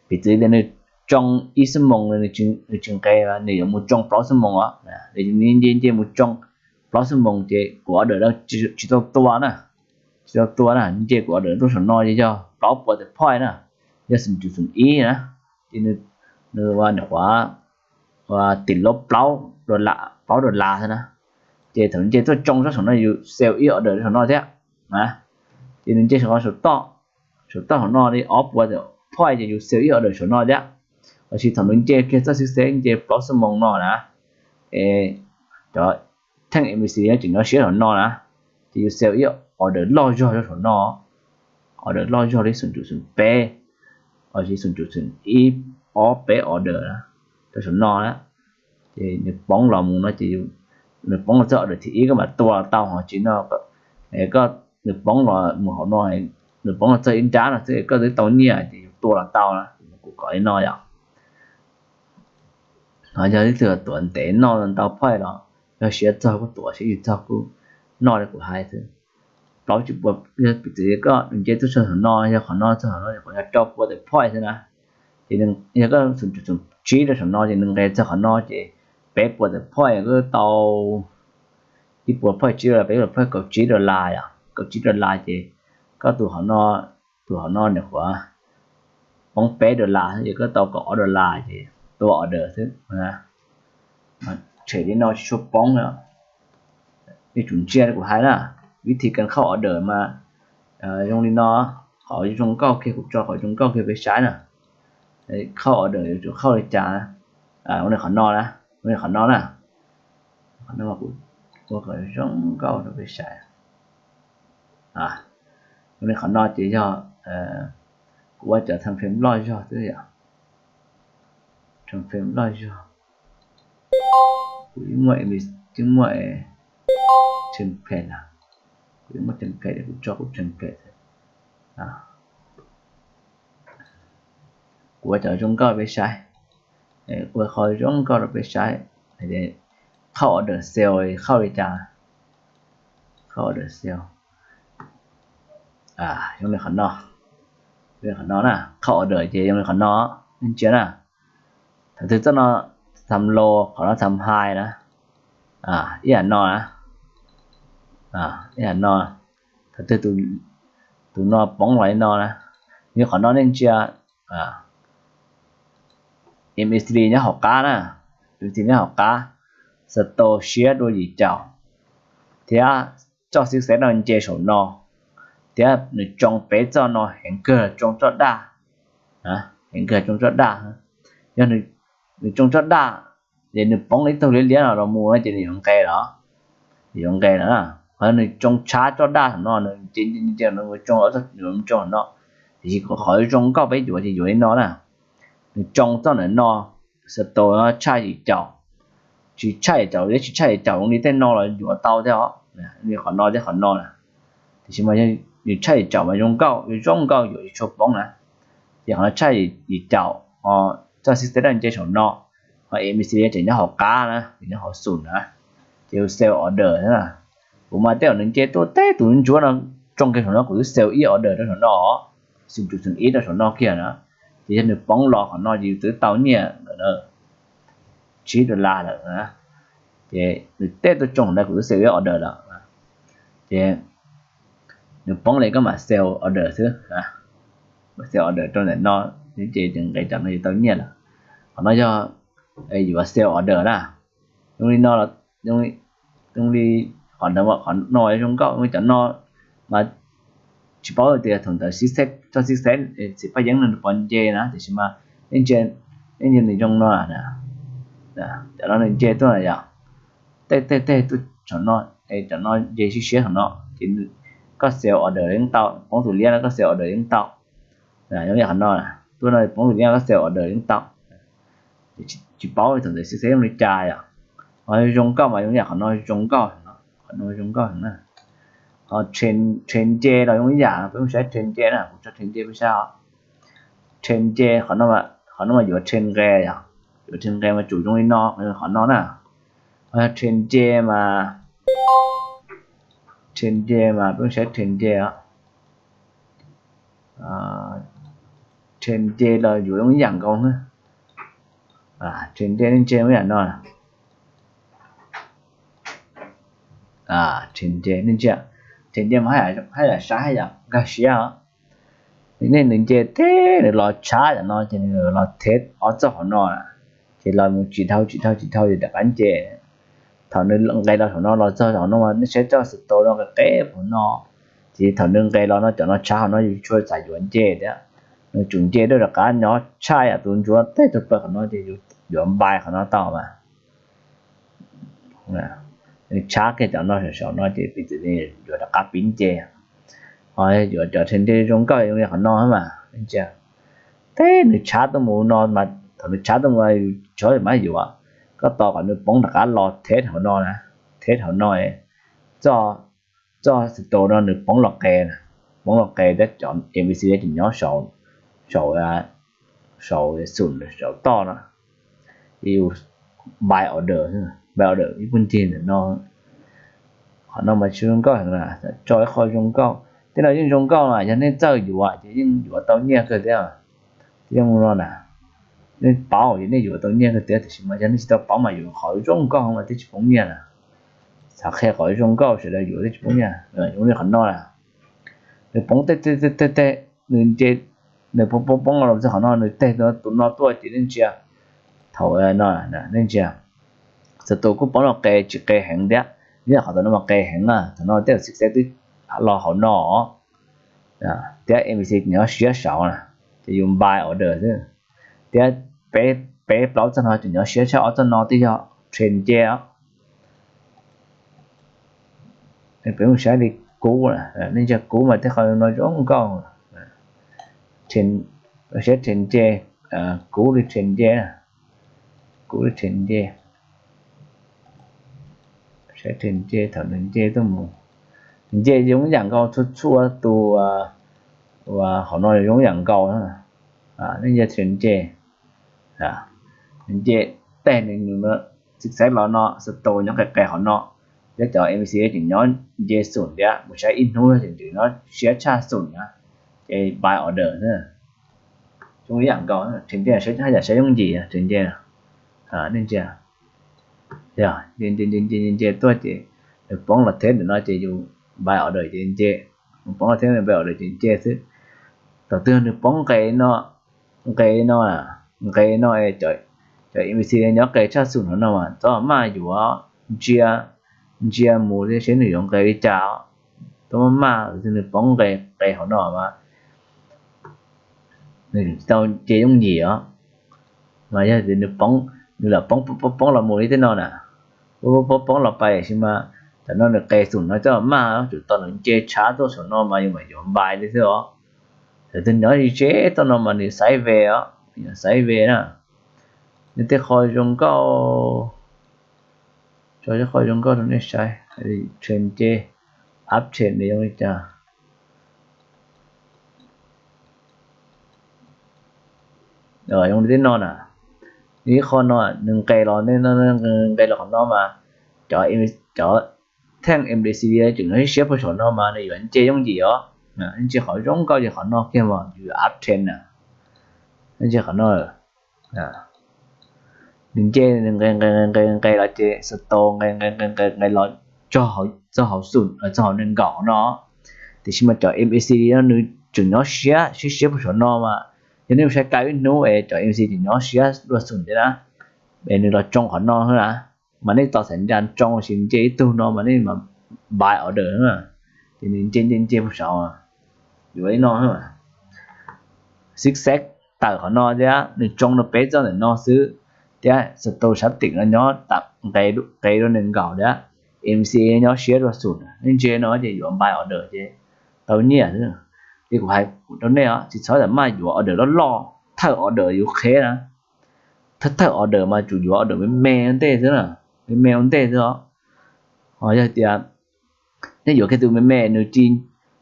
Piv txwv tias nws tsoo ib xuab moos, nws tsis nqes, nws yuav mus tsoo plaub xuab moos os. Nws nce nce mus tsoo plaub xuab moos ces kuv order tsis tau tua na, tsis tau tua na, nce kuv order tuaj saum no ces yog plaub puas the point na, yog xoom cum xoom ib na, ces nws ua nim qhuav ua tim lub plaub dollar, plaub dollar xwb na. Ces thaum nce tuaj tsoo saum no yus sell ib order saum no thiab. Ces nws nce saum toj, saum toj saum no li ob puas the point ces yus sell ib order saum no thiab. Los sis thaum nws nce kiag txoj xib xeb nce plaub xuab moos no na, es cov theej M A C D tseem nyob siab saum no na, ces yus sell ib order loj zog rau saum no, order loj zog li xoom cum xoom peb, los sis xoom cum xoom ib, ob peb order rau saum no na. Ces nws poob los mus no ces nws poob los txog order thib ib koj mam tua los tau, ho tsis no, koj, nws poob los mus hauv no, nws poob los txog ib nrab no xwb koj twb tau nyiaj ces yus tua los tau na. Kuv kom li no yom. Ho yog ib tug tuav ntev noj ntau point los yog siab txog kuj tuav, siab tsis txog kuj noj li kuv hais xwb. Plaub tsib puas, yog piv txwv koj nws nce tuaj txog saum no, yog qhov no txog qhov no, qhov yog rau puas the point xwb na. Ces yog koj xoom cum xoom tsib rau saum no ces nws nqes txog qhov no ces peb puas the point koj tau ib puas point tsib dollar, peb puas point kaum tsib dollar yom, kaum tsib dollar ces koj tus qhov no, tus qhov no nim qhuav poob peb dollar xwb ces koj tau kaum ob dollar ces tua order xwb. Tshem li no tsis tshua poob li. Yuav tsum ntsia li kuv hais na, vib thib kab khauj order mas zoo li no. Qhov zoo nkauj kiag kuv tso qhov zoo nkauj kiag peb saib na. Khauj order yuav tsum khauj li cas? Ua li qhov no na, ua li qhov no na. Qhov no kuv ua kom zoo nkauj rau peb saib. Ua li qhov no ces yog kuv ua cov time frame loj zog xwb yom. Time frame loj zog. Kuv yeej muaj, yeej muaj template na. Kuv yeej muaj template, kuv tso kuv template. Kuv ua cov zoo nkauj peb saib, ua qhov zoo nkauj rau peb saib. Khauj order sell khauj li cas? Khauj order sell zoo li qhov no, zoo li qhov no na. Khauj order ces zoo li qhov no, nej ntsia na. Thaum twg txoj no time low, qhov no time high na, ib yam no na, ib yam no. Thaum twg tus no poob los li no na, zoo li qhov no nej ntsia, M A C D nyob hauv qab na, M A C D nyob hauv qab, stop siab dua yim caum, thiab txoj xib xeb no nce saum no, thiab nws tsoo peb txoj no heev kawg tsoo txoj daj, heev kawg tsoo txoj daj. Yog nws tsoo txoj daj, ces nws poob ib tug liab liab no los mus no ces nws yuav nqes los, yuav nqes los. Qhov nws tsoo tshab txoj daj saum no, nws nce nce nws tsoo, nws tsoo no, tiam sis qhov zoo nkauj peb yuav ces yuav li no na. Nws tsoo txoj ntawm no, stop no tshaj yim caum, tsis tshaj yim caum, tsis tshaj yim caum zoo li tej no los yuav tau thiab os. Li qhov no thiab qhov no na, Tiam sis mas yog nws tshaj yim caum mas zoo nkauj, zoo nkauj yuav tsis tshua poob na. Ces qhov no tshaj yim caum, ho txoj xib xeb dab nce saum no, ho M V C tseem nyob hauv qab na, nyob hauv xum na, ces yus sell order na. Kuv mas tej zaum nws nce tuaj teb tus ntsuab no, tsoo kiag saum no kuv twb sell ib order rau saum no, xum cum xum ib rau saum no kiag na. Ces yog nws poob los qhov no ces yus twb tau nyiaj lawm na, tsib dollar lawm na. Ces nws teb tuaj tsoo ntawd kuv twb sell ib order lawm. Ces nws poob li koj mam sell order xwb, sell order rau ntawm no, ces nqes cov no yus tau nyiaj lawm. Qhov no yog yuav sell order na. Zoo li no, zoo li qhov ntawd, qhov no zoo nkauj, cov no mas tsis paub tias thaum ntawd xib xeb, txoj xib xeb txiv paj yeeb no nws puas nce na, tiam sis mas nej ntsia, nej ntsia nws zoo no, cov no nws nce tuaj yom, tej tej tej tuaj saum no, cov no nce siab siab saum no, ces koj sell order yeej tau, poob tus liab no koj sell order yeej tau. Zoo yam qhov no, tuaj no poob tus liab koj sell order yeej tau. Tsis paub thaum ntawd xib xeb zoo li cas yom. Ho zoo nkauj mas zoo yam qhov no zoo nkauj, qhov no zoo nkauj heev na. Ho trend nce los zoo ib yam, peb mus saib trend nce na, kuv tso trend nce peb saib os. Trend nce, qhov no mas yuav trend nqe yom, yuav trend nqe mas tsum zoo li no, qhov no na. Ho trend nce mas, trend nce mas peb mus saib trend nce os. Trend nce los yuav zoo ib yam nkaus na. Trend nce nej ntsia ib yam no. Trend nce nej ntsia, trend nce mas haj yam saib haj yam nkag siab os. Nej nws nce teb nws los tshav yam no ces nws los theb ob txoj qhov no, ces los mus tsis dhau tsis dhau tsis dhau ces rov qab nce. Thaum nws nqes los saum no los txog saum no mas nej saib txoj xaus no qe qeb puag no, ces thaum nws nqes los no cov no tshav qhov no yus tsis tshua xav yuav nce thiab, nws tsum nce rau rov qab nyob tshaj yam tus ntsuab teb tug plaws qhov no ces yuav npai qhov no tau mas. Nws tshav kiag cov no saum no ces piv txwv yuav rov qab pib nce. Ho yuav cov trend nce zoo nkauj zoo li qhov no mas, teb nws tshav tuaj mus no mas thaum nws tshav tuaj mus yus tsis txhob mas yuav, koj tos kom nws poob rov qab los theb hauv no na, theb hauv no, txoj, txoj xaus no nws poob los qe, poob los qe thiab cov M V C tseem nyob saum, saum xum saum toj no, yus buy order, buy order ib puag ncig ntawm no. Qhov no mas tsis zoo nkauj heev na, tso ib qho zoo nkauj. Tej no yeej zoo nkauj mas yog nej txawj yuav ces yeej yuav tau nyiaj kawg thiab. Yeej no na, nej paub ces nej yuav tau nyiaj kawg thiab, tiam sis mas yog nej tsis tau paub mas yuav qhov zoo nkauj mas twb tsis poob nyiaj na. Xav qhia qhov zoo nkauj sawv daws yuav twb tsis poob nyiaj. Zoo li qhov no na, nws poob tej tej tej tej, nws nce, nws poob poob poob los txog qhov no nws teg tus no tuaj ces nej ntsia, thaum no nej ntsia, xaus tus kuj poob los qe tsis qe heev thiab, nyob qhov thaum no mas qe heev na, thaum no tej zaum xib xeb twb los hauv no thiab M V C nyob siab saud na, ces yus buy order xwb. Thiab peb plaub txoj no tseem nyob siab tshaj ob txoj no twb yog trend nce os. Peb mus saib li kub, nej ntsia kub mas tej qho no zoo nkauj. Saib trend nce, kub li trend nce, kub li trend nce, saib trend nce thaum nws nce tuaj mus, nws nce zoo yam nkaus txhua txhua tus, uas hauv no zoo yam nkaus. Nej ntsia trend nce, nws nce teg nws xib xeb los no, xaus tus nyob qe qe hauv no, thiab cov M V C tseem nyob nce xum thiab, mus saib ib hnub tseem nyob siab tshaj xum na, ces buy order xwb. Zoo ib yam nkaus, trend nce saib haj yam saib yooj yim, trend nce, nej ntsia, nce nce nce nce tuaj ces nws poob los theb ntawm no ces yus buy order ces nce, nws poob los theb nws buy order ces nce xwb. Thaum twg nws poob nqe no, nqe no, nqe no, cov M V C nyob qe tshaj xum no no mas txhob maj yuav, ntsia, ntsia mus thiab seb nws yuav nqe li cas. Txhob maj maj, nws poob nqe, nqe hauv no mas nws tsis tau nce yooj yim os. Mas yog tias nws poob, nws lam poob poob poob los mus li tej no na, poob poob poob los pais, tiam sis mas tam no nws qe xum no coj maj, tsum tau nws nce tshav tuaj saum no mas yus mam yuav buy li xwb os. Thaum twg nyob ze ze toj no mas nws sideways os, nws sideways na. Nws tej qho zoo nkauj, tso tej qho zoo nkauj rau nej saib, trend nce, uptrend nws zoo li cas. Zoo li tej no na, ib qho no nws nqes los, nqes los qhov no mas cov, cov theej M A C D tseem nyob siab siab puag saum no mas nws yuav nce yooj yim os. Ntsia qhov zoo nkauj ces qhov no kiag mas yus yuav uptrend na. Ntsia qhov no, nws nce, nws nqes nqes nqes nqes los ces stop nqes nqes nqes nqes los txog hauv xum, txog hauv nees nkaum no. Tiam sis mas cov M A C D no nws tseem nyob siab siab siab puag saum no mas yog nej mus saib kaj ib hnub es cov M A C D tseem nyob siab dua xum thiab na, es nws los tsoo qhov no na, mas nej tos xaiv ncas tsoo sis nce ib tug no mas nej mas buy order na, ces nws nce nce nce puag saud. Yuav li no, zig zag tawm qhov no thiab nws tsoo rau peb txoj ntawm no xwb, thiab stop sab tim no nyob tam nqes dua nees nkaum thiab, M A C D nyob siab dua xum, nej ntsia no ces yuav buy order ces tau nyiaj xwb. Li kuv hais rau nej os, tsis txhob tam maj yuav order loj loj, thawj order yuav qhev na. Thawj thawj order mas tsum yuav order me me ua ntej xwb na, me me ua ntej xwb os. Ho yog tias nej yuav kiag tus me me nws ci,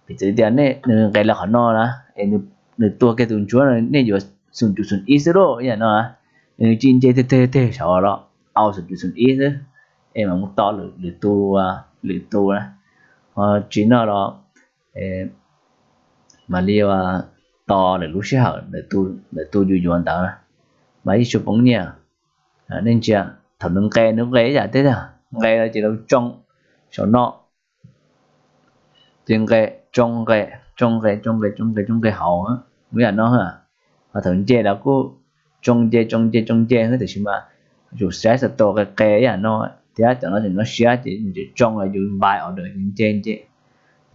piv txwv tias nws nqes los qhov no na, es nws tua kiag tus ntsuab no nej yuav xoom cum xoom ib xwb lauj, ib yam no, nws ci nce teg teg teg saud los au xoom cum xoom ib xwb, es mam mus tos lwm tus, lwm tus na. Ho tsis no los mam li tos lwm lub sij hawm lwm tus yuav yuav ntawd na, mas yeej tsis poob nyiaj. Nej ntsia, thaum nws nqes nws nqe ib yam tiag tiag, nqe los ces los tsoo saum no, ces nqe, tsoo nqe, tsoo nqe, tsoo nqe, tsoo nqe, tsoo nqe hauv, mus ib yam no. Ho thaum nce los kuj tsoo nce tsoo nce tsoo nce, tiam sis mas yus saib stop qe qe ib yam no, thiab cov no tseem nyob siab ces nws tseem tsoo los yus buy order ces nce nce.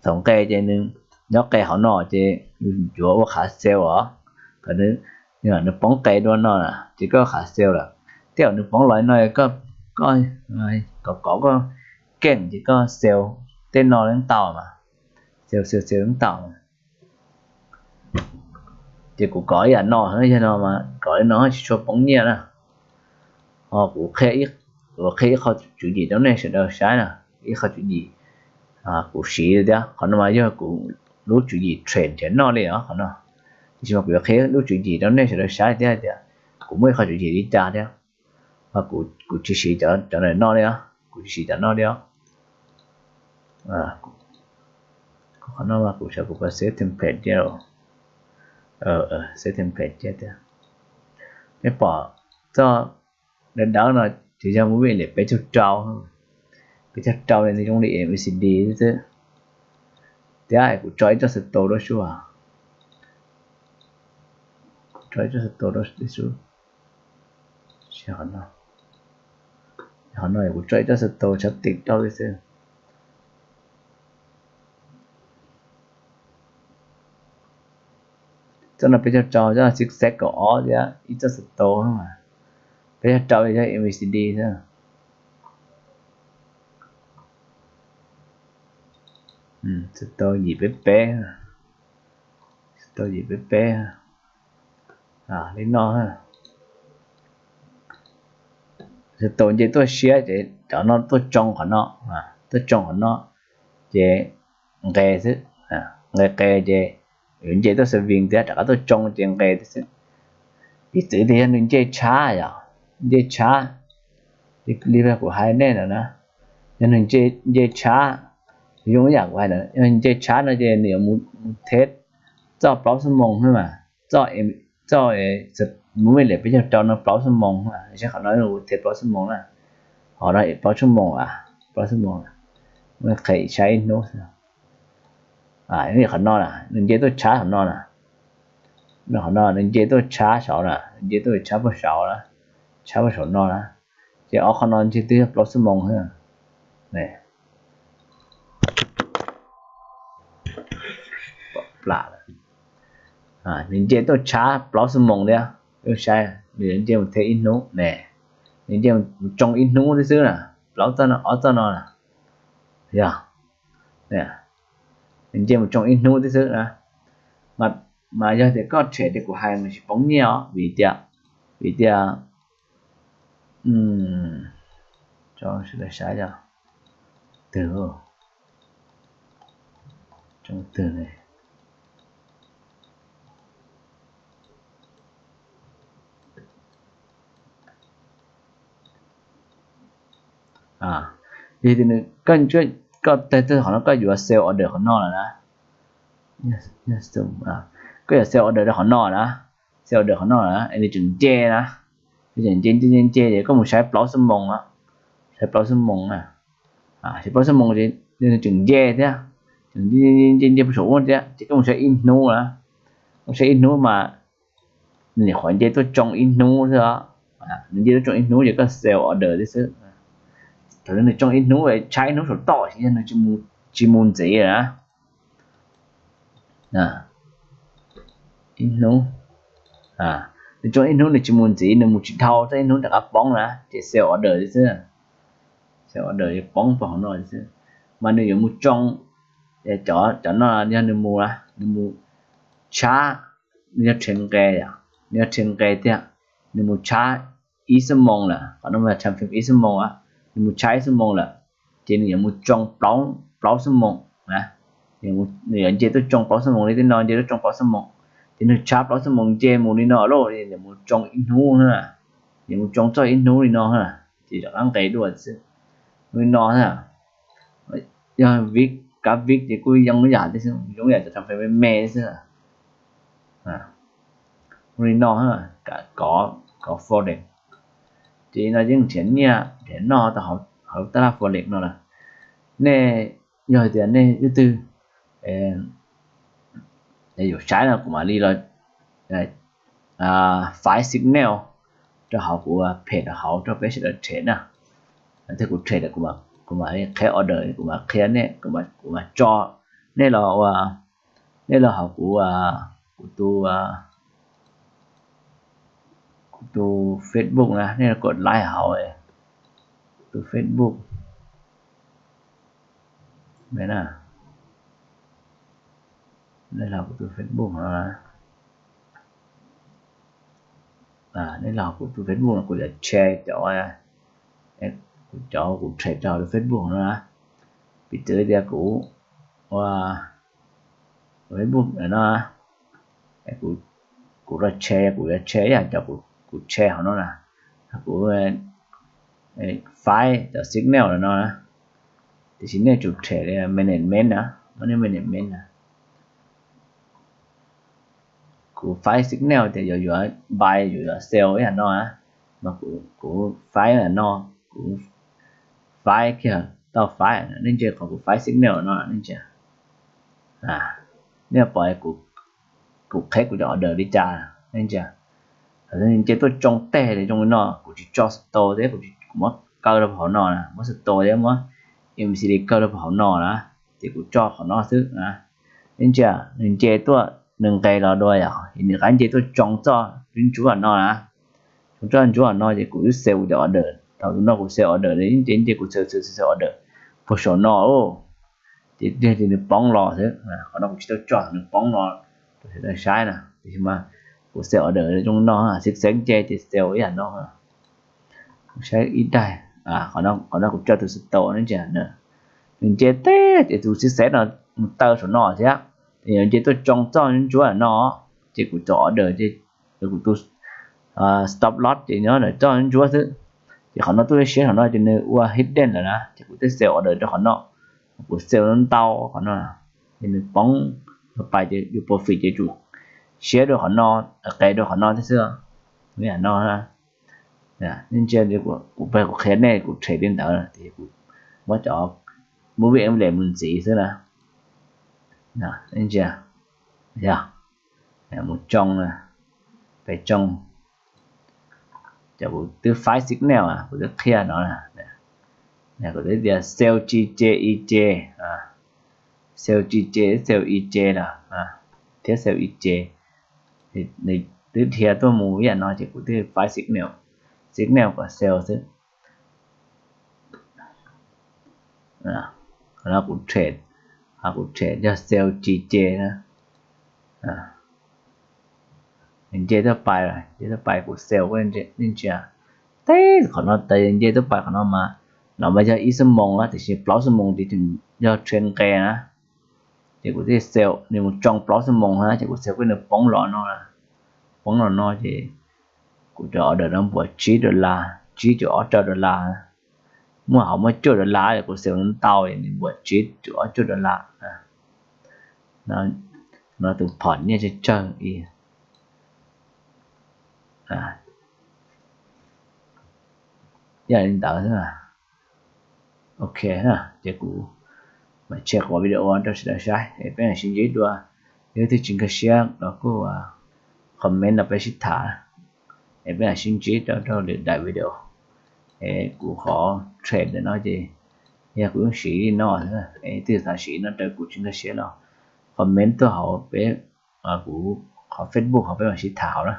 Thaum nqe ces nws nyob qe hauv no ces yus yuav ua qhov sell os. Thaum nws poob qe dua no ces koj ua qhov sell lawm, thiab nws poob los no koj, koj, koj, koj keej ces koj sell tej no yeej tau mas, sell sell sell yeej tau. Ces kuv kov ib yam no, yog no mas kov li no tsis tshua poob nyiaj na. Ho kuv, kuv qhia ib qho tswv yim rau nej sawv daws saib na, ib qho tswv yim kuv siv thiab, qhov no mas yog kuv lub tswv yim trade nrhiav noj li os qhov no. Tiam sis mas kuv yuav qhia lub tswv yim rau nej sawv daws saib thiab tias kuv muaj ib qho tswv yim li cas thiab. Mas kuv tsis siv cov ntawm no li os, kuv tsis siv cov no li os. Qhov no mas kuv xav kuv save template cia, save template cia tiag. Nej pom txoj dawb dawb no ces yog moving average peb caug rau, peb caug rau li zoo li M A C D xwb. Thiab kuv tso ib txoj stop rau sua, kuv tso ib txoj stop rau sua. Qhov no kuv tso ib txoj stop sab tim rau li xwb. Txoj no peb caug rau, txoj no zig zag kaum ob thiab ib txoj stop, peb caug rau yog M A C D xwb. Stop yim peb peb, stop yim peb peb li no. Stop nce tuaj siab ces cov no tuaj tsoo qhov no, tuaj tsoo qhov no ces nqe xwb, nqe qe ces yuav nce tuaj swing thiab rov qab tuaj tsoo ces nqe xwb. Piv txwv tias yog nws nce tshab, yog nce tshab li kuv hais nej no na, yog nws nce tshab, zoo ib yam kuv hais, yog nws nce tshab no ces nws yuav mus test txoj plaub xuab moos xwb mas, txoj, txoj moving average peb caug rau no plaub xuab moos, saib qhov no mus test plaub xuab moos na, qhov no plaub xuab moos, plaub xuab moos, qhia saib ib hnub. Qhov no na nws nce tuaj tshab qhov no na, qhov no nws nce tuaj tshab saud na, nws nce tuaj tshab puag saud na, tshab puag saum no na, ces ob qhov no ntshe twb yog plaub xuab moos xwb. Nws nce tuaj tshab plaub xuab moos thiab, saib nws nce mus thiab ib hnub ne, nws nce mus tsoo ib hnub xwb xwb na, plaub txoj no ob txoj no na, yog, nws nce mus tsoo ib hnub xwb xwb na. Mas yog tias koj trade ces kuv hais mas tsis poob nyiaj os, vim tias, vim tias, twg, twg, Yog tias nws, koj, koj tag qhov no koj yuav sell order qhov no lawm na, koj yuav sell order rau qhov no na, sell order qhov no na, nws tseem nce na, nws tseem nce nce nce nce ces koj mus saib plaub xuab moos, saib plaub xuab moos na, saib plaub xuab moos ces nws tseem nce thiab, tseem nce nce nce nce puag saum ub thiab ces koj mus saib ib hnub na, mus saib ib hnub mas nws nyuam qhuav nce tuaj tsoo ib hnub xwb os. Nws nce tuaj tsoo ib hnub ces koj sell order thiab xwb. Thaum nws tsoo ib hnub, tshaib ib hnub saum toj ces yog nws tsis mus ntxiv lawm na. Ib hnub, nws tsoo ib hnub nws tsis mus ntxiv, nws mus tsis dhau, txog ib hnub rov qab poob na ces sell order thiab xwb. Sell order yuav poob puag hauv no xwb. Mas nws yuav mus tsoo, cov, cov no yog nws mus, nws mus tshab, nws yog trade nqe, nws yog trade nqe tiag, nws mus tshab ib xuab moos lawm, qhov no mas time frame ib xuab moos, nws mus tshab ib xuab moos lawm, ces nws yuav mus tsoo plaub xuab moos na. Nws yuav nce tuaj tsoo plaub xuab moos li tej no, nce tuaj tsoo plaub xuab moos, ces nws tshab plaub xuab moos nce mus li no lauj, nws mus tsoo ib hnub na, nws mus tsoo txog ib hnub li no, ces rov qab nqes dua xwb. Li no, yog vib, kab vib ces kuj zoo ib yam thiab xwb, zoo ib yam cov time frame me me xwb. Li no, kov forex, ces no yeej nrhiav nyiaj nrhiav noj tau hauv tab laj forex no lawm. Nej, yog tias nej leej twg yuav saib no kuv mam li los faib signal rau hauv kuv page hauv rau peb sawv daws trade na. Thiab kuv trade, kuv mam li qhia order, kuv mam qhia nej, kuv mam tso nej los ua, nej los hauv kuv, kuv tus, kuv tus Facebook na, nej los kos like hauv kuv tus Facebook. Nej los kuv tus Facebook no, nej los kuv tus Facebook no kuv yuav share cov, kuv cov kuv trade rau hauv Facebook no na. Piv txwv tias kuv ua Facebook no, kuv los share, kuv yuav share ib yam cov kuv share hauv no na, kuv faib cov signal no na. Tiam sis nej tsum trade li management na, muab nej management na. Kuv faib signal tias yuav yuav buy, yuav yuav sell ib yam no, mas kuv faib no, kuv faib kiag tau faib, nej ntsia qhov kuv faib signal no nej ntsia. Nej pom kuv qheb kuv cov order li cas, nej ntsia. Nws nce tuaj tsoo teg zoo li no, kuv tsis tso stop thiab, kuv muab kaw rau hauv no na, muab stop thiab muab MACD kaw rau hauv no na, ces kuv tso qhov no xwb na. Nej ntsia, nws nce tuaj, nws nqes los dua yom, nws rov qab nce tuaj tsoo txoj ntsuab ntsuab no na. Tsoo txoj ntsuab no ces kuv twb sell kuv cov order, thaum no kuv sell order, nce nce kuv sell sell sell order puag saum no, ces nws poob los xwb. Qhov no kuv tsis tau tso nws poob los rau sawv daws saib na, tiam sis mas kuv sell order zoo no, xib xeeb nce ces sell ib yam no. Saib ib daim, qhov no kuv tso tus stop ne, nws nce teg ces tus xib xeeb no mus taw saum no thiab, ces nws nce tuaj tsoo txoj ntsuab no, ces kuv cov order ces kuv tus stop loss ces nyob ntawm txoj ntsuab xwb. Ces qhov no tuaj siab qhov no ces nws ua hidden lawm na, ces kuv thiaj sell order rau qhov no, kuv sell ntau qhov no, ces nws poob, pais ces yus profit ces tsum siab dua qhov no, qes dua qhov no thiab xwb. Yam no, nej ntsia, kuv pab kuv qhia nej kuv trade li ntawd, ces kuv muab cov moving average mus ntxiv xwb na. Nej ntsia, yog mus tsoo na, peb tsoo, ces kuv twb faib signal, kuv twb qhia no, kuv twb tias sell tsis ce i ce, sell tsis ce, sell i ce lawm, thiab sell i ce, nws twb dhia tuaj mus ib yam no ces kuv twb faib signal, signal kom sell xwb. Qhov no kuv trade, kuv trade yog sell tsis ce na. Nws nce tuaj pais, nce tuaj pais kuv sell, nej ntsia, teb qhov no tas nce tuaj pais qhov no mas, no mas yog ib xuab moos na, tiam sis plaub xuab moos ces tseem yog trend nqe na. Ces kuv thiaj sell, nws mus tsoo plaub xuab moos na, ces kuv sell kuj nws poob los no, poob los no ces kuv cov order no npuas tsib dollar, tsib caum ob rau dollar. Muaj hauv muaj cuaj dollar, kuv xeem ntau nws npuam tsib cuv ob cuaj dollar. No tus phom nyiaj tsawg tsawg. Yog li ntawd, ok, ces kuv mam tshem qhov video rau sawv daws saib es peb mam sib ntsib dua. Yog twg tsis nkag siab los kuj comment no peb sib tham es peb mam sib ntsib rau rau lwm daim video. Es kuv qhov trade ntawm no ces yog kuv yeej siv li no, es twg xav siv no raws kuv tsis nkag siab los comment tuaj hauv peb, kuv qhov Facebook hauv peb mam sib tham hauv na.